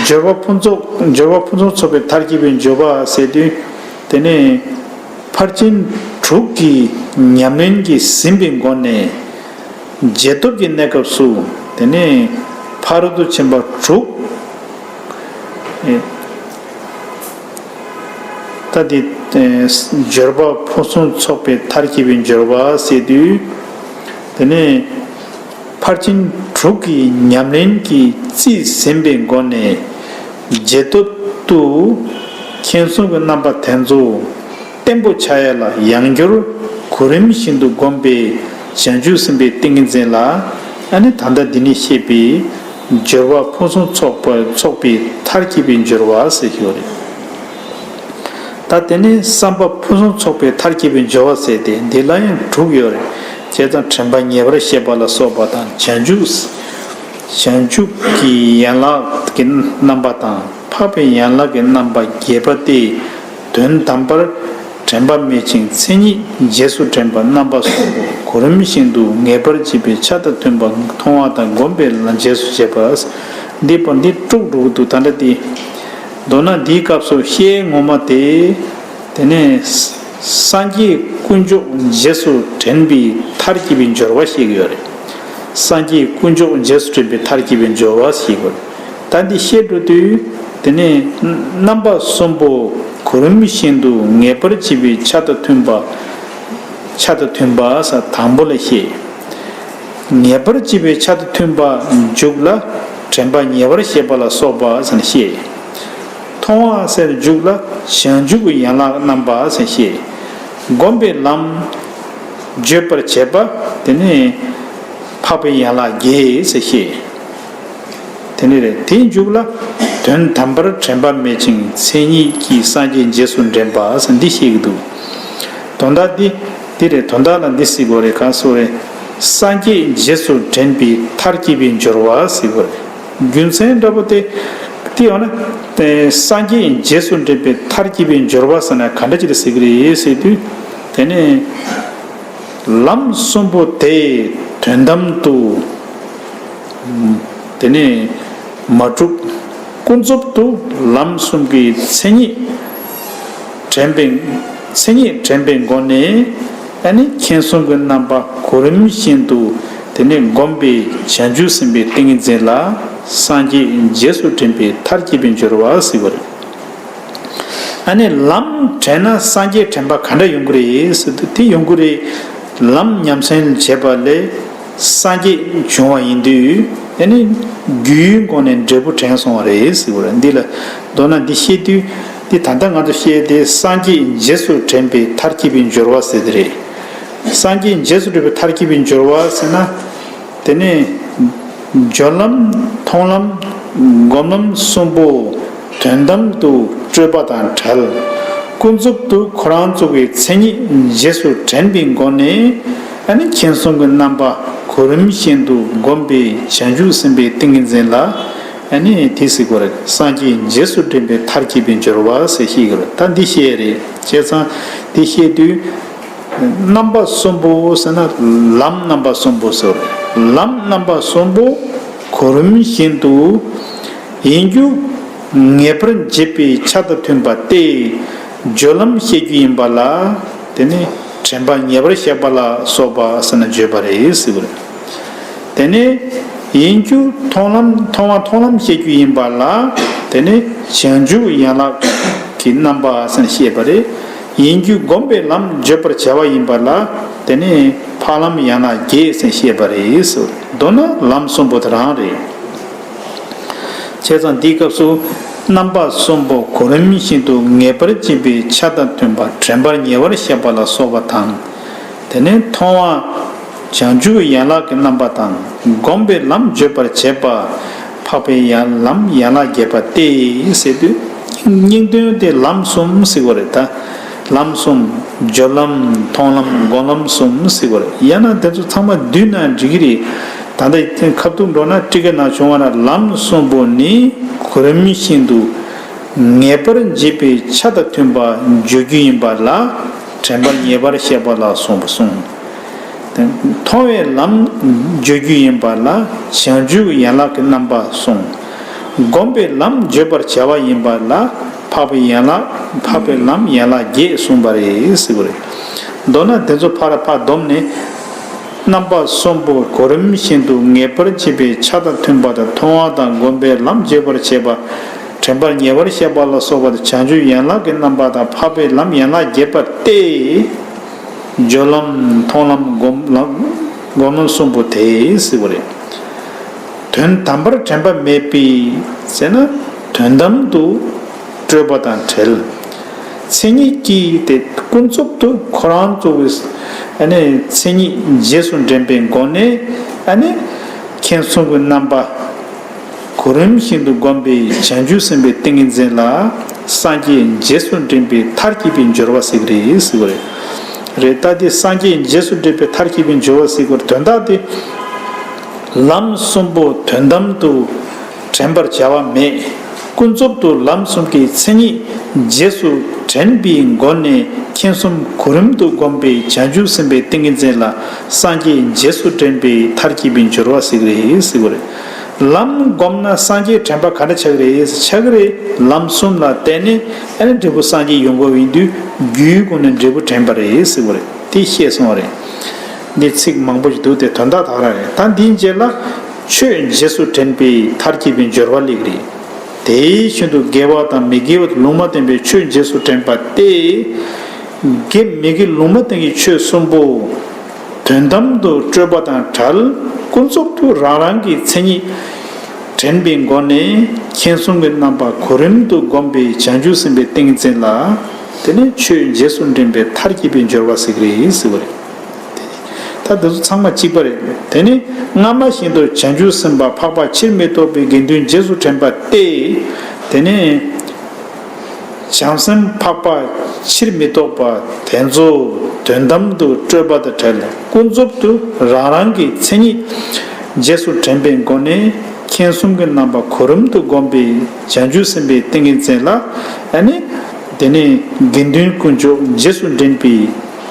སྦྱོར་བ་ཕུན་ཚོགས་སྦྱོར་བ་ཕུན་སུམ་ཚོགས་པའི་མཐར་གྱིས་པའི་སྦྱོར་བ་ཟེར་དུས། དེ་ནས་ཕར་ཕྱིན་དྲུག་གི་ཉམས་ལེན་གྱིས་ཟིན་པའི་སྒོ་ནས། རྗེས་ཐོབ་ཀྱི་གནས་སྐབས་སུ་དེ་ནས་ཕ་རོལ་ཏུ་ཕྱིན་པ་དྲུག་ཨེ། ད་དེ་ཨེ་སྦྱོར་བ་ཕུན་སུམ་ཚོགས་པའི་མཐར་གྱིས་པའི་སྦྱོར་བ་ཟེར་དུས། དེ་ནས་ཕར་ཕྱིན་དྲུག་གི་ཉམས་ལེན་གྱིས་རྩིས་ཟིན་པའི་སྒོ་ནས་རྗེས་ཐོབ་ཏུ་མཁྱེན་གསུམ་གྱི་རྣམ་པ་དེ་ཚོ་བརྟན་པོ་ཆགས་ཡ་ལ་ཡང་བསྐྱར་གོ་རིམ་བཞིན་དུ་བསྒོམས་པས་བྱང་ཆུབ་སེམས་དཔའི་ཏིང་ངེ་འཛིན་ལ། ཨ་ནི་ད་ལྟ་འདི་ནས་བཤད་པའི་སྦྱོར་བ་ཕུན་སུམ་ཚོགས་པ་ཚོགས་པའི་མཐར་གྱིས་པའི་སྦྱོར་བ་ཟེར་ཞུ་བ་རེད། ད་དེ་ནས་བསམ་པ་ཕུན་སུམ་ཚོགས་པའི་མཐར་གྱིས་པའི་སྦྱོར་བ་ཟེར་ཏེ་འདི་ལ་ཡང་དྲུག་ཡོད་རེད། བྱས་ཙང་དྲན་པ་ཉེ་བར་བཤད་པ་ལ་སོགས་པ་དང་བྱང་ཆུབ། བྱང་ཆུབ་ཀྱི་ཡན་ལག་གི་རྣམ་པ་དང་འཕགས་པའི་ཡན་ལག་གི་རྣམ་པ་རྒྱས་པ་སྟེ། དོན་དམ་པར་དྲན་པ་མེད་ཅིང་མཚན་ཉིད་རྗེས་སུ་དྲན་པ་རྣམ་པ་གསུམ་པོ་གོ་རིམ་བཞིན་དུ་ངེས་པར་བྱེད་པའི་ཆ་དང་མཐུན་པ་མཐོང་བ་དང་བསྒོམ་པའི་ལམ་རྗེས་སུ་བྱེད་པ། འདི་པ་འདི་དཀྲུག་དཀྲུག་ཏུ་ད་ལྟ་དེ། མདོར་ན་འདིའི་སྐབས་སུ་བཤད་ངོ་མ་དེ། དེ་ནས་སངས་རྒྱས་དཀོན་མཆོག་རྗེས་སུ་དྲན་པའི་མཐར་གྱིས་པའི་སྦྱོར་བ་བཤད་ཀྱི་ཡོད་རེད། སངས་རྒྱས་དཀོན་མཆོག་རྗེས་སུ་དྲན་པའི་མཐར་གྱིས་པའི་སྦྱོར་བ་ཞེས་པ། ད་འདི་བཤད་འགྲོ་དུས་དེ་ནས་རྣམ་པ་གསུམ་པོ་གོ་རིམ་བཞིན་དུ་ངེས་པར་བྱེད་པའི་ཆ་དང་མཐུན་པ། ཆ་དང་མཐུན་པ་ས་དང་པོ་ལ་བཤད། ངེས་པར་བྱེད་པའི་ཆ་དང་མཐུན་པ་མཇུག་ལ་དྲན་པ་ཉེ་བར་བཤད་པ་ལ་སོགས་པ་ཟེར་ནས་བཤད། མཐོང་བ་ཟེར་མཇུག་ལ་བྱང་ཆུབ་ཀྱི་ཡན་ལག་རྣམ་པ་ཟེར་བཤད། བསྒོམ་པའི་ལམ་བརྗོད་པར་བྱེད་པ་དེ་ནི་འཕགས་པའི་ཡན་ལག་བརྒྱད་ཟེར་བཤད། དེ་ནི་རེད། དེའི་མཇུག་ལ་དོན་དམ་པར་དྲན་པ་མེད་ཅིང་མཚན་ཉིད་ཀྱིས་སངས་རྒྱས་རྗེས་སུ་དྲན་པ་ཟེར་འདི་བཤད་ཀྱི་འདུག་དོན་དག་འདི་འདི་རེད། དོན་དག་ལ་འདི་ཟེར་དགོས་རེད། གང་ཟེར་རེད། སངས་རྒྱས་རྗེས་སུ་དྲན་པའི་མཐར་གྱིས་པའི་སྦྱོར་བ་ཟེར་དགོས་རེད། རྒྱུ་མཚན་འདྲ་པོ་དེ་དེ་ཡང་ན་དེ་སངས་རྒྱས་རྗེས་སུ་དྲན་པའི་མཐར་གྱིས་པའི་སྦྱོར་བ་ཟེར་ན་ག་འདྲ་ཅིག་ལ་ཟེར་གྱི་རེད་ཟེར་དུས། དེ་ནི་ལམ་གསུམ་པོ་དེ་དོན་དམ་དུ་དེ་ནི་མ་གྲུབ། ཀུན་རྫོབ་ཏུ་ལམ་གསུམ་གྱི་མཚན་ཉིད་དྲན་པའི་མཚན་ཉིད་དྲན་པའི་སྒོ་ནས་ཨ་ནི་མཁྱེན་གསུམ་གྱི་རྣམ་པ་གོ་རིམ་བཞིན་དུ་དེ་ནས་བསྒོམས་པའི་བྱང་ཆུབ་སེམས་དཔའི་ཏིང་ངེ་འཛིན་ལ་སངས་རྒྱས་རྗེས་སུ་དྲན་པའི་མཐར་གྱིས་པའི་སྦྱོར་བ་ཟེར་བ་རེད། ཨ་ནི་ལམ་དྲན་ན་སངས་རྒྱས་དྲན་པ་ག་འདྲ་ཡོང་གི་རེད་ཟེར་དུས་དེ་ཡོང་གི་རེད། ལམ་ཉམས་སུ་བྱས་པ་ལས་སངས་རྒྱས་བྱུང་བ་ཡིན་དུས་ཨ་ནི་རྒྱུའི་སྒོ་ནས་འབྲས་བུ་དྲན་སོང་བ་རེད་ཟེར་བ་རེད། འདི་ལ་མདོར་ན་འདི་བཤད་དུས་འདི་ད་ལྟ་ང་ཚོ་བཤད་དེ་སངས་རྒྱས་རྗེས་སུ་དྲན་པའི་མཐར་གྱིས་པའི་སྦྱོར་བ་ཟེར་དེ་རེད། སངས་རྒྱས་རྗེས་སུ་དྲན་པའི་མཐར་གྱིས་པའི་སྦྱོར་བ་ཟེར་ན། དེ་ནས་སྦྱོར་ལམ་མཐོང་ལམ་སྒོམ་ལམ་གསུམ་པོ་དོན་དམ་དུ་སྤྲོས་པ་དང་བྲལ། ཀུན་རྫོབ་ཏུ་ཁོ་རང་ཚོ་གི་མཚན་ཉིད་རྗེས་སུ་དྲན་པའི་སྒོ་ནས་ཨ་ནི་མཁྱེན་གསུམ་གྱི་རྣམ་པ་གོ་རིམ་བཞིན་དུ་བསྒོམས་པའི་བྱང་ཆུབ་སེམས་དཔའི་ཏིང་ངེ་འཛིན་ལ་ཨ་ནི་དེ་ཟེར་དགོས་རེད། སངས་རྒྱས་རྗེས་སུ་དྲན་པའི་མཐར་གྱིས་པའི་སྦྱོར་བ་ཟེར་ཤེས་ཀྱི་རེད། ད་འདི་བཤད་རེད། བྱས་ཙང་འདི་བཤད་དུས། རྣམ་པ་གསུམ་པོ་ཟེར་ན་ལམ་རྣམ་པ་གསུམ་པོ་ཟེར། ལམ་རྣམ་པ་གསུམ་པོ་གོ་རིམ་བཞིན་དུ་ཡིན་རྒྱུ་ངེས་པར་འབྱེད་པའི་ཆ་དང་མཐུན་པ་སྟེ། སྦྱོར་ལམ་བཤད་རྒྱུ་ཡིན་པ་ལ་དེ་ནི་དྲན་པ་ཉེ་བར་བཤད་པ་ལ་སོགས་པ་ཟེར་ན་བརྗོད་པ་རེད་ཟེར་བ་རེད། དེ་ནས་ཡིན་རྒྱུ་མཐོང་ལམ་མཐོང་བ་མཐོང་ལམ་བཤད་རྒྱུ་ཡིན་པ་ལ་དེ་ནས་བྱང་ཆུབ་ཡན་ལག་གི་རྣམ་པ་ཟེར་ནས་བཤད་པ་རེད། ཡིན་རྒྱུ་བསྒོམ་པའི་ལམ་བརྗོད་པར་བྱ་བ་ཡིན་པ་ལ་དེ་ནས་འཕགས་ལམ་ཡན་ལག་བརྒྱད་ཟེར་ནས་བཤད་པ་རེད་ཟེར། མདོར་ན་ལམ་གསུམ་པོ་དེ་རང་རེད། བྱས་ཙང་འདིའི་སྐབས་སུ་རྣམ་པ་གསུམ་པོ་གོ་རིམ་བཞིན་དུ་ངེས་པར་འབྱིན་པའི་ཆ་དང་མཐུན་པ་དྲན་པར་ཉེ་བར་བཤད་པ་ལ་སོགས་པ་དང་། དེ་ནས་མཐོང་བ་བྱང་ཆུབ་ཡན་ལག་གི་རྣམ་པ་དང་བསྒོམ་པའི་ལམ་བརྗོད་པར་བྱེད་པ། འཕགས་པའི་ཡན་ལམ་ཡན་ལག་བརྒྱད་པ་སྟེ་ཟེར་དུས་སྙིང་དོན་དེ་ལམ་གསུམ་ཟེར་བ་རེད་ད། ལམ་གསུམ། སྦྱོར་ལམ་མཐོང་ལམ་སྒོམ་ལམ་གསུམ་ཟེར་བ་རེད། ཡང་ན་དེ་ཚོ་ཚང་མ་བསྡུས་ན་འགྲིག་གི་རེད། ད་ལྟ་ཁ་ཐུག་འགྲོ་ན་ཊཱི་ཀ་ནང་བྱུང་བ་ན་ལམ་གསུམ་པོ་ནི་གོ་རིམ་བཞིན་དུ་ངེས་པར་འབྱེད་པའི་ཆ་དང་མཐུན་པ་བརྗོད་རྒྱུ་ཡིན་པ་ལ་དྲན་པ་ཉེ་བར་བཤད་པ་ལ་སོགས་པ་གསུངས། མཐོང་བའི་ལམ་བརྗོད་རྒྱུ་ཡིན་པ་ལ་བྱང་ཆུབ་ཡན་ལག་གི་རྣམ་པ་གསུངས། བསྒོམ་པའི་ལམ་བརྗོད་པར་བྱ་བ་ཡིན་པ་ལ་འཕགས་པའི་ཡན་ལག་འཕགས་པའི་ལམ་ཡན་ལག་བརྒྱད་གསུངས་པ་རེད་ཟེར་བ་རེད། མདོར་ན་དེ་ཚོ་ཕར་ཕར་བསྡོམས་ནས། རྣམ་པ་གསུམ་པོ་གོ་རིམ་བཞིན་དུ་ངེས་པར་འབྱེད་པའི་ཆ་དང་མཐུན་པ་དང་མཐོང་བ་དང་བསྒོམ་པའི་ལམ་བརྗོད་པར་བྱེད་པ། དྲན་པར་ཉེ་བར་བཤད་པ་ལ་སོགས་པ་དང་བྱང་ཆུབ་ཡན་ལག་གི་རྣམ་པ་དང་འཕགས་པའི་ལམ་ཡན་ལག་བརྒྱད་པ་སྟེ། སྦྱོར་ལམ་མཐོང་ལམ་སྒོམ་ལམ། སྒོམ་གསུམ་པོ་དེ་ཟེར་བ་རེད། དོན་དམ་པར་དྲན་པ་མེད་པའི་ཟེར་ན། དོན་དམ་དུ་སྤྲོས་པ་དང་བྲལ། མཚན་ཉིད་ཀྱིས་དེ་ཀུན་རྫོབ་ཏུ་ཁོ་རང་གཙོ་བོའི་ཨ་ནི་མཚན་ཉིད་རྗེས་སུ་འདྲེན་པའི་སྒོ་ནས། ཨ་ནི་མཁྱེན་གསུམ་གྱི་རྣམ་པ་གོ་རིམ་བཞིན་དུ་བསྒོམས་པའི་བྱང་ཆུབ་སེམས་དཔའི་ཏིང་ངེ་འཛིན་ལ། སངས་རྒྱས་རྗེས་སུ་འདྲེན་པའི་མཐར་གྱིས་པའི་སྦྱོར་བ་ཟེར་གྱི་རེད་ཟེར་བ་རེད། རེད། ད་དེ་སངས་རྒྱས་རྗེས་སུ་འདྲེན་པའི་མཐར་གྱིས་པའི་སྦྱོར་བ་ཟེར་དགོས་དོན་དག་དེ། ལམ་གསུམ་པོ་དོན་དམ་དུ་དྲན་པར་བྱ་བ་མེད། ཀུན་རྫོབ་ཏུ་ལམ་གསུམ་གྱི་མཚན་ཉིད་རྗེས་སུ་དྲན་པའི་སྒོ་ནས་མཁྱེན་གསུམ་གོ་རིམ་དུ་བསྒོམས་པའི་བྱང་ཆུབ་སེམས་དཔའི་ཏིང་ངེ་འཛིན་ལ། སངས་རྒྱས་རྗེས་སུ་འདྲེན་པའི་མཐར་གྱིས་པའི་སྦྱོར་བ་ཟེར་གྱི་རེད་ཟེར་བ་རེད། ལམ་བསྒོམས་ན་སངས་རྒྱས་དྲན་པ་ག་འདྲ་ཆགས་ཀྱི་རེད། ཆགས་ཀྱི་རེད། ལམ་གསུམ་ལ་བརྟེན་ནས་ཨ་ནི་འབྲས་བུ་སངས་རྒྱས་ཡོང་དགོས་ཡིན་དུས། རྒྱུའི་སྒོ་ནས་འབྲས་བུ་དྲན་པ་རེད་ཟེར་བ་རེད། དེ་བཤད་སོང་བ་རེད། འདི་ཚིག་མང་པོ་ཞིག་འདུག་སྟེ་དོན་དག་དག་རང་རེད། ད་འདིའི་རྗེས་ལ་ཆོས་རྗེས་སུ་དྲན་པའི་མཐར་གྱིས་པའི་སྦྱོར་བ་སླེབས་ཀྱི་རེད། དེ་བཞིན་དུ་དགེ་བ་དང་མི་དགེ་བ་ལུང་མ་བསྟན་པའི་ཆོས་རྗེས་སུ་དྲན་པ་སྟེ། དགེ་མི་དགེ་ལུང་མ་བསྟན་གྱི་ཆོས་གསུམ་པོ་དོན་དམ་དུ་སྤྲོས་པ་དང་བྲལ། ཀུན་རྫོབ་ཏུ་རང་རང་གི་མཚན་ཉིད་དྲན་པའི་སྒོ་ནས་མཁྱེན་གསུམ་གྱི་རྣམ་པ་གོ་རིམ་དུ་བསྒོམས་པའི་བྱང་ཆུབ་སེམས་དཔའི་ཏིང་ངེ་འཛིན་ལ། དེ་ནི་ཆོས་རྗེས་སུ་འདྲེན་པའི་མཐར་གྱིས་པའི་སྦྱོར་བ་ཟེར་གྱི་རེད་ཟེར་བ་རེད། ད་འདི་ཚོ་ཚང་མ་གཅིག་པ་རེད། དེ་ནི་སྔ་མ་བཞིན་དུ་བྱང་ཆུབ་སེམས་དཔའ་འཕགས་པ་ཕྱིར་མི་ལྡོག་པའི་དགེ་འདུན་རྗེས་སུ་དྲན་པ་སྟེ། དེ་ནི་བྱང་སེམས་འཕགས་པ་ཕྱིར་མི་ལྡོག་པ་དེ་ཚོ་དོན་དམ་དུ་སྤྲོས་པ་དང་བྲལ། ཀུན་རྫོབ་ཏུ་རང་རང་གི་མཚན་ཉིད་རྗེས་སུ་དྲན་པའི་སྒོ་ནས་མཁྱེན་གསུམ་གྱི་རྣམ་པ་གོ་རིམ་དུ་བསྒོམས་པའི་བྱང་ཆུབ་སེམས་དཔའི་ཏིང་ངེ་འཛིན་ལ། ཨ་ནི་དེ་ནས་དགེ་འདུན་དཀོན་མཆོག་རྗེས་སུ་འདྲེན་པའི་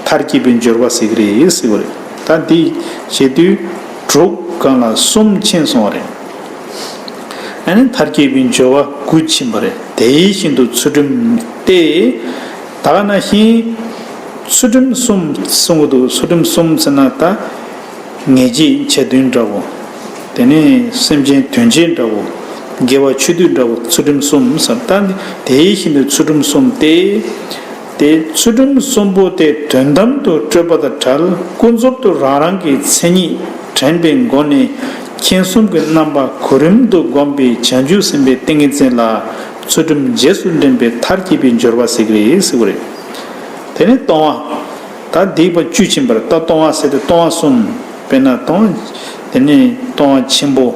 མཐར་གྱིས་པའི་སྦྱོར་བ་ཟེར་གྱི་རེད་ཟེར་བ་རེད། ད་འདི་བྱེད་དུས་དྲུག་གང་ལ་གསུམ་ཕྱིན་སོང་བ་རེད། ཨ་ནི་མཐར་གྱིས་པའི་སྦྱོར་བ་དགུ་ཕྱིན་པ་རེད། དེ་བཞིན་དུ་ཚུལ་ཁྲིམས་ཏེ། ད་ག་ནང་བཞིན་ཚུལ་ཁྲིམས་གསུམ་གསུང་གི་འདུག་ཚུལ་ཁྲིམས་གསུམ་ཟེར་ན་ད། ངེས་བྱེད་ཆེ་བདུན་འདྲ་བོ། དེ་ནས་སེམས་ཅན་དོན་བྱེད་འདྲ་བོ། དགེ་བ་ཆོས་སྡུད་འདྲ་བོ་ཚུལ་ཁྲིམས་གསུམ་ཟེར། ད་ནི་དེ་བཞིན་དུ་ཚུལ་ཁྲིམས་གསུམ་སྟེ། དེ་ཚུལ་ཁྲིམས་གསུམ་པོ་དེ་དོན་དམ་དུ་སྤྲོས་པ་དང་བྲལ། ཀུན་རྫོབ་ཏུ་རང་རང་གི་མཚན་ཉིད་དྲན་པའི་སྒོ་ནས་མཁྱེན་གསུམ་གྱི་རྣམ་པ་གོ་རིམ་དུ་བསྒོམས་པའི་བྱང་ཆུབ་སེམས་དཔའི་ཏིང་ངེ་འཛིན་ལ། ཚུལ་ཁྲིམས་རྗེས་སུ་འདྲེན་པའི་མཐར་གྱིས་པའི་སྦྱོར་བ་ཟེར་གྱི་རེད་ཟེར་བ་རེད། དེ་ནས་ལྟུང་བ། ད་འདི་པ་བཅུ་ཕྱིན་པར་ད་ལྟུང་བ་ཟེར་ཏེ་ལྟུང་བ་གསུམ། དཔེར་ན་ལྟུང་བ། དེ་ནས་ལྟུང་བ་ཆེན་པོ།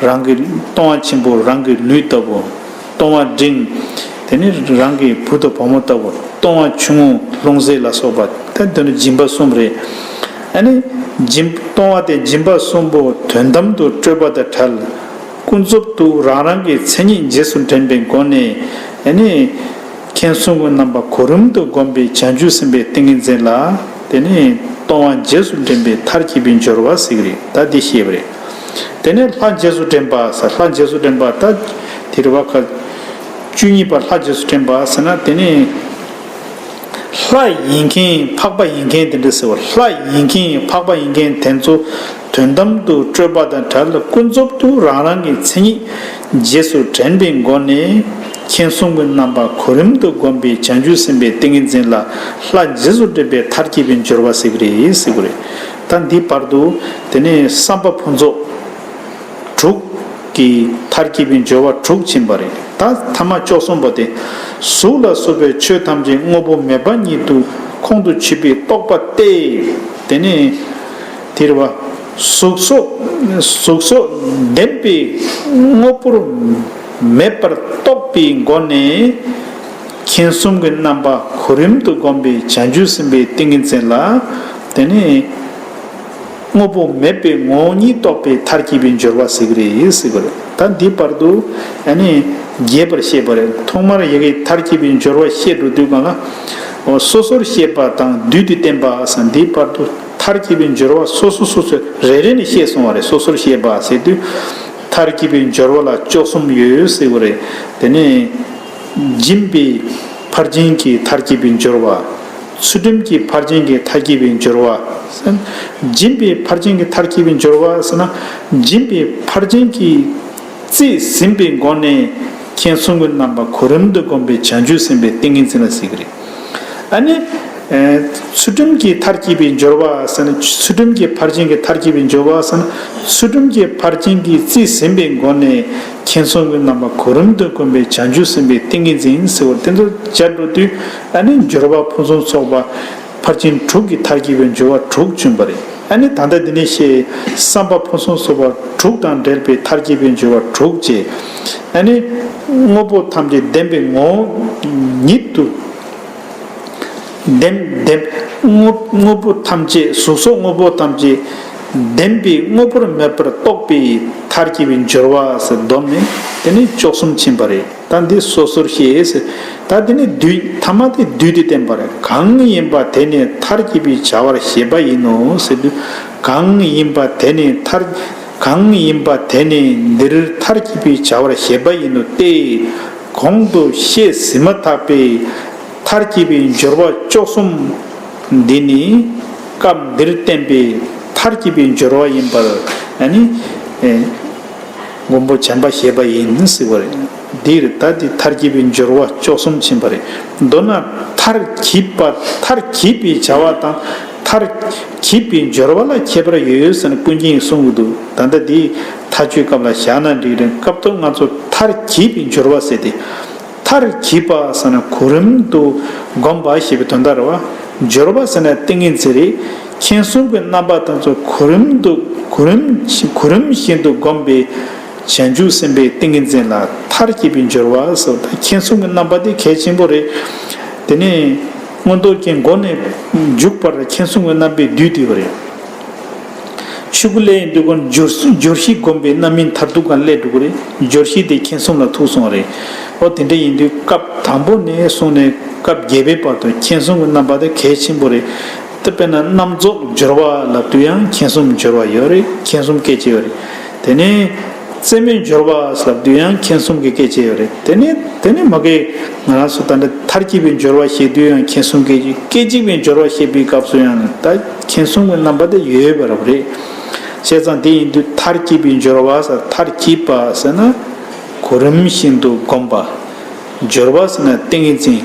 རང་གི་ལྟུང་བ་ཆེན་པོ་རང་གི་ལུས་ལྟ་བུ། ལྟུང་བ་འབྲིང་། དེ་ནི་རང་གི་བུ་དང་བུ་མོ་ལྟ་བུ། ལྟུང་བ་ཆུང་ངུ་ལྷུང་བཟེད་ལ་སོགས་པ། ད་དེ་ནི་སྦྱིན་པ་གསུམ་རེད། ཨ་ནི་སྦྱིན་ལྟུང་བ་དེ་སྦྱིན་པ་གསུམ་པོ་དོན་དམ་དུ་སྤྲོས་པ་དང་བྲལ། ཀུན་རྫོབ་ཏུ་རང་རང་གི་མཚན་ཉིད་རྗེས་སུ་དྲན་པའི་སྒོ་ནས། ཨ་ནི་མཁྱེན་གསུམ་གྱི་རྣམ་པ་གོ་རིམ་དུ་བསྒོམས་པའི་བྱང་ཆུབ་སེམས་དཔའི་ཏིང་ངེ་འཛིན་ལ། དེ་ནི་ལྟུང་བ་རྗེས་སུ་འདྲེན་པའི་མཐར་གྱིས་པའི་སྦྱོར་བ་ཟེར་གྱི་རེད། ད་འདི་ཤེས་པ་རེད། དེ་ནས་ལྷ་རྗེས་སུ་དྲན་པ་ཟེར། ལྷ་རྗེས་སུ་དྲན་པ་ད། དེ་རེད་བ་ཁ། བཅུ་གཉིས་པ་ལྷ་རྗེས་སུ་དྲན་པ་ཟེར་ན་དེ་ནི། ལྷ་ཡིན་མཁན་འཕགས་པ་ཡིན་མཁན་དེ་འདྲ་ཟེར་བ། ལྷ་ཡིན་མཁན་འཕགས་པ་ཡིན་མཁན་དེ་ཚོ་དོན་དམ་དུ་སྤྲོས་པ་དང་བྲལ། ཀུན་རྫོབ་ཏུ་རང་རང་གི་མཚན་ཉིད་རྗེས་སུ་དྲན་པའི་སྒོ་ནས། མཁྱེན་གསུམ་གྱི་རྣམ་པ་གོ་རིམ་དུ་བསྒོམས་པའི་བྱང་ཆུབ་སེམས་དཔའི་ཏིང་ངེ་འཛིན་ལ་ལྷ་རྗེས་སུ་དྲན་པའི་མཐར་གྱིས་པའི་སྦྱོར་བ་ཟེར་གྱི་རེད་ཟེར་གྱི་རེད། ད་འདི་བར་དུ་དེ་ནས་བསམ་པ་ཕུན་ཚོགས། དྲུག་གི་མཐར་གྱིས་པའི་སྦྱོར་བ་དྲུག་ཕྱིན་པ་རེད། ད་ཐ་མ་བཅུ་གསུམ་པ་དེ། གཟུགས་ལ་སོགས་པའི་ཆོས་ཐམས་ཅད་དངོས་པོ་མེད་པ་ཉིད་དུ་ཁོང་དུ་ཆུད་པའི་རྟོག་པ་སྟེ། དེ་ནས་དེ་རེད་བ། གཟུགས་སོགས་གཟུགས་སོགས་བདེན་པའི་དངོས་པོར་མེད་པར་རྟོགས་པའི་སྒོ་ནས། མཁྱེན་གསུམ་གྱི་རྣམ་པ་གོ་རིམ་དུ་བསྒོམས་པའི་བྱང་ཆུབ་སེམས་དཔའི་ཏིང་ངེ་འཛིན་ལ། དེ་ནས། དངོས་པོ་མེད་པའི་ངོ་བོ་ཉིད་རྟོགས་པའི་མཐར་གྱིས་པའི་སྦྱོར་བ་ཟེར་གྱི་རེད་ཟེར་གྱི་རེད། ད་འདི་བར་དུ་ཨ་ནི་རྒྱས་པར་བཤད་པ་རེད། ཐོག་མར་ཡ་གི་མཐར་གྱིས་པའི་སྦྱོར་བ་བཤད་འགྲོ་དུས་གང་ལ། འོ་སོ་སོར་བཤད་པ་དང་བསྡུས་ཏེ་བསྟན་པ་ཟེར། འདི་བར་དུ་མཐར་གྱིས་པའི་སྦྱོར་བ་སོ་སོ་སོ་སོ་རེ་རེ་ནས་བཤད་སོང་བ་རེད། སོ་སོར་བཤད་པ་ཟེར་དུས། མཐར་གྱིས་པའི་སྦྱོར་བ་ལ་བཅུ་གསུམ་ཡོད་ཟེར་བ་རེད། དེ་ནས། སྦྱིན་པའི་ཕར་ཕྱིན་གྱི་མཐར་གྱིས་པའི་སྦྱོར་བ། ཚུལ་ཁྲིམས་ཀྱི་ཕར་ཕྱིན་གྱི་མཐར་གྱིས་པའི་སྦྱོར་བ། སྦྱིན་པའི་ཕར་ཕྱིན་གྱི་མཐར་གྱིས་པའི་སྦྱོར་བ་ཟེར་ན། སྦྱིན་པའི་ཕར་ཕྱིན་གྱི་རྩིས་ཟིན་པའི་སྒོ་ནས་མཁྱེན་གསུམ་གྱི་རྣམ་པ་གོ་རིམ་དུ་བསྒོམས་པའི་བྱང་ཆུབ་སེམས་དཔའི་ཏིང་ངེ་འཛིན་ལ་ཟེར་གྱི་རེད། ཨ་ནི། ཚུལ་ཁྲིམས་ཀྱི་མཐར་གྱིས་པའི་སྦྱོར་བ་ཟེར་ན། ཚུལ་ཁྲིམས་ཀྱི་ཕར་ཕྱིན་གྱི་མཐར་གྱིས་པའི་སྦྱོར་བ་ཟེར་ན། ཚུལ་ཁྲིམས་ཀྱི་ཕར་ཕྱིན་གྱིས་རྩིས་ཟིན་པའི་སྒོ་ནས་མཁྱེན་གསུམ་གྱི་རྣམ་པ་གོ་རིམ་དུ་བསྒོམས་པའི་བྱང་ཆུབ་སེམས་དཔའི་ཏིང་ངེ་འཛིན་ཟེར་བ་དེ་ཚོ་སྦྱར་འགྲོ་དུས། ཨ་ནི་སྦྱོར་བ་ཕུན་སུམ་ཚོགས་པ་ཕར་ཕྱིན་དྲུག་གི་མཐར་གྱིས་པའི་སྦྱོར་བ་དྲུག་བྱུང་བ་རེད། ཨ་ནི་ད་ལྟ་འདི་ནས་བཤད། བསམ་པ་ཕུན་སུམ་ཚོགས་པ་དྲུག་དང་འབྲེལ་བའི་མཐར་གྱིས་པའི་སྦྱོར་བ་དྲུག་བཅས། ཨ་ནི་དངོས་པོ་ཐམས་ཅད་བདེན་པའི་ངོ་བོ་ཉིད་དུ། བདེན་བདེན། དངོས་དངོས་པོ་ཐམས་ཅད། གཟུགས་སོགས་དངོས་པོ་ཐམས་ཅད་བདེན་པའི་དངོས་པོར་མེད་པར་རྟོགས་པའི་མཐར་གྱིས་པའི་སྦྱོར་བ་ཟེར་བསྡོམས་ནས། དེ་ནི་བཅུ་གསུམ་ཕྱིན་པ་རེད། ད་འདི་སོ་སོར་བཤད་ཟེར། ད་དེ་ནི་བསྡུས། ཐ་མ་དེ་བསྡུས་ཏེ་བསྟན་པ་རེད། གང་ཡིན་པ་དེ་ནི་མཐར་གྱིས་པའི་བྱ་བར་བཞེད་པ་ཡིན་ནོ་ཟེར་དུས། གང་ཡིན་པ་དེ་ནི་མཐར། གང་ཡིན་པ་དེ་ནི་འདིར་མཐར་གྱིས་པའི་བྱ་བར་བཞེད་པ་ཡིན་ནོ་སྟེ། གོང་དུ་བཤད་ཟིན་མ་ཐག་པའི་མཐར་གྱིས་པའི་སྦྱོར་བ་བཅུ་གསུམ་འདི་ནི་སྐབས་འདིར་བསྟན་པའི་མཐར་གྱིས་པའི་སྦྱོར་བ་ཡིན་པར། ཨ་ནི་ཨེ་མགོན་པོ་བྱམས་པ་བཞེད་པ་ཡིན་ཟེར་བ་རེད། འདིར་ད་འདི་མཐར་གྱིས་པའི་སྦྱོར་བ་བཅུ་གསུམ་ཕྱིན་པ་རེད། མདོར་ན་མཐར་གྱིས་པ། མཐར་གྱིས་པའི་བྱ་བ་དང་མཐར་གྱིས་པའི་སྦྱོར་བ་ལ་ཁྱད་པར་ཡོད་ཟེར་ནས་ཀུན་མཁྱེན་གྱིས་གསུང་གི་འདུག་ད་ལྟ་འདི་མཐའ་དཔྱོད་སྐབས་ལ་བཞག་ན་འགྲིག་རེད། སྐབས་ཐོག་ང་ཚོ་མཐར་གྱིས་པའི་སྦྱོར་བ་ཟེར་ཏེ། མཐར་གྱིས་པ་ཟེར་ན་གོ་རིམ་དུ་བསྒོམ་པ་ཞེས་པའི་དོན་དག་རེད་བ། སྦྱོར་བ་ཟེར་ན་ཏིང་ངེ་འཛིན་རེད། མཁྱེན་གསུམ་གྱི་རྣམ་པ་དེ་ཚོ་གོ་རིམ་དུ་གོ་རིམ་གོ་རིམ་བཞིན་དུ་བསྒོམས་པའི་བྱང་ཆུབ་སེམས་དཔའི་ཏིང་ངེ་འཛིན་ལ་མཐར་གྱིས་པའི་སྦྱོར་བ་ཟེར་བ་དང་། མཁྱེན་གསུམ་གྱི་རྣམ་པ་དེ་གལ་ཆེན་པོ་རེད། དེ་ནས་མངོན་རྟོགས་ཀྱི་སྒོ་ནས་འཇུག་པར་མཁྱེན་གསུམ་གྱི་རྣམ་པས་བསྡུས་བསྡུས་པ་རེད། ཆོས་སྐུ་ལས་ཡིན་དུས་ཀུན་སྦྱོར་སྦྱོར་བཞི་བསྒོམས་པའི་རྣམ་སྨིན་མཐར་ཐུག་གང་སླེབས་འགྲོ་གི་རེད། སྦྱོར་བཞི་དེ་མཁྱེན་གསུམ་ལ་ཐུག་སོང་བ་རེད། ཨོ་དེ་འདྲ་ཡིན་དུས་སྐབས་དང་པོ་ནས་བཟུང་ནས་སྐབས་བརྒྱད་པའི་བར་དུ་མཁྱེན་གསུམ་གྱི་རྣམ་པ་དེ་གལ་ཆེན་པོ་རེད། དེ་དཔེར་ན་རྣམ་རྫོགས་སྦྱོར་བ་ལབ་དུས་ཡང་མཁྱེན་གསུམ་སྦྱོར་བ་ཡོད་རེད། མཁྱེན་གསུམ་སྐད་ཅིག་ཡོད་རེད། དེ་ནས་རྩེ་མོའི་སྦྱོར་བ་ལབ་དུས་ཡང་མཁྱེན་གསུམ་གྱི་སྐད་ཅིག་ཡོད་རེད། དེ་ནས་དེ་ནས་མ་གི་ང་རང་ཚོ་ད་ལྟ་མཐར་གྱིས་པའི་སྦྱོར་བ་བཤད་དུས་ཡང་མཁྱེན་གསུམ་སྐད་ཅིག་སྐད་ཅིག་པའི་སྦྱོར་བ་བཤད་པའི་སྐབས་སུ་ཡང་ད་མཁྱེན་གསུམ་གྱི་རྣམ་པ་དེ་ཡོད་པ་རེད། བྱས་ཙང་དེ་ཡིན་དུས་མཐར་གྱིས་པའི་སྦྱོར་བ་ཟེར། མཐར་གྱིས་པ་ཟེར་ན་གོ་རིམ་བཞིན་དུ་བསྒོམ་པ། སྦྱོར་བ་ཟེར་ན་ཏིང་ངེ་འཛིན།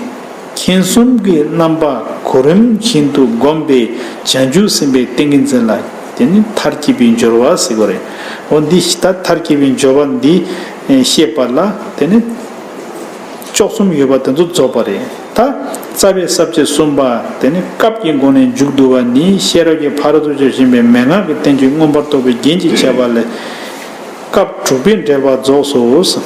མཁྱེན་གསུམ་གྱི་རྣམ་པ་གོ་རིམ་བཞིན་དུ་བསྒོམས་པའི་བྱང་ཆུབ་སེམས་དཔའི་ཏིང་ངེ་འཛིན་ལ་དེ་ནི་མཐར་གྱིས་པའི་སྦྱོར་བ་ཟེར་གྱི་རེད། འོ་འདི་ད་མཐར་གྱིས་པའི་སྦྱོར་བ་འདི་བཤད་པ་ལ་དེ་ནི་བཅུ་གསུམ་ཡོད་པ་དེ་ཚོ་རྫོགས་པ་རེད། ད་རྩ་བའི་ས་བཅད་གསུམ་པ་དེ་ནི་སྐབས་ཀྱི་སྒོ་ནས་མཇུག་བསྡུ་བ་ནི། ཤེས་རབ་ཀྱི་ཕ་རོལ་ཏུ་ཕྱིན་པའི་མན་ངག་གི་བསྟན་བཅོས་མངོན་པར་རྟོགས་པའི་རྒྱན་གྱི་ཁྱད་པར་ལས། སྐབས་དྲུག་པའི་འགྲེལ་པ་རྫོགས་སོ།